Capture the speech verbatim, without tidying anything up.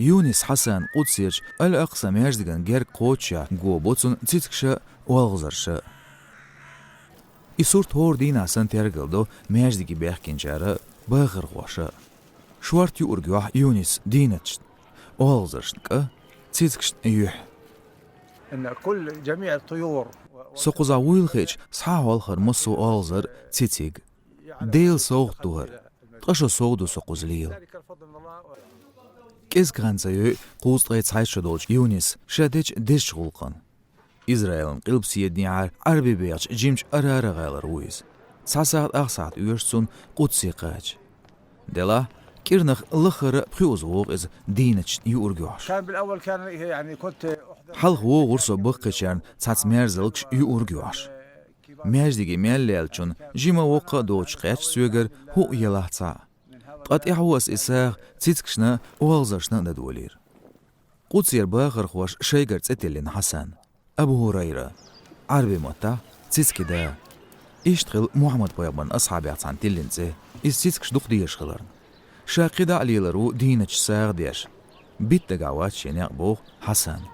Юнис Хьасан Къудсерчу Аль-Акъса маьждиган герга кхочушъяьхна го бо цунна цицигаш а, олхазарш а. И сурт хӀора дийнахь санна тергал до маьждиге баьхкинчара а, бахархоша а. Шорта юург йохь Юнис дийнаташна, олхазаршна кӀа, цицигашна юьхь. Со кхузахь вуйла хиъча, схьа а хьолхара массо а олхазар а, цициг а. Делан совгӀат ду хӀара. Ткъа шо сов ду со кхуза лела. КӀезиг хан ца йой кхузткъе цхьайтта шо долчу Юнис ша дечу дезачу гӀуллакхана. Израилан къилбаседа дийнахьара Ӏаьрби бехачу жимачу Арара гӀалара ву иза. Цхьа сахьт ах сахьт оьшу цунна Къудсе кхача. Делахь, кӀирнах лаххара а пхоьазза вогӀу иза дийнаташна юург йохьуш. Хьалха вогӀура со баккхийчарна цхьацца маьрзалгаш юург йохьуш. Маьждиге мел лаьллачунна жима-воккха а доцуш кхаьчча соьгара хӀуъа елахь цхьаъ. Ткъа тӀаьхьо аса и сагӀа цицигашна а, олхазаршна а дан долийра. Къудсера бахархоша шайгара цӀе тиллина Хьасан, Абу ХӀурайра, Ӏаьрби маттахь цициган да. Иштта хилла Мухьаммад-пайхамаран асхьабех цхьанна тиллина цӀе, иза цицигаш дукха дезаш хиларна. Ша кхидӀа а лелар ву дийнаташ сагӀа деш. Битта дагахь вац шен некъ, боху Хьасана.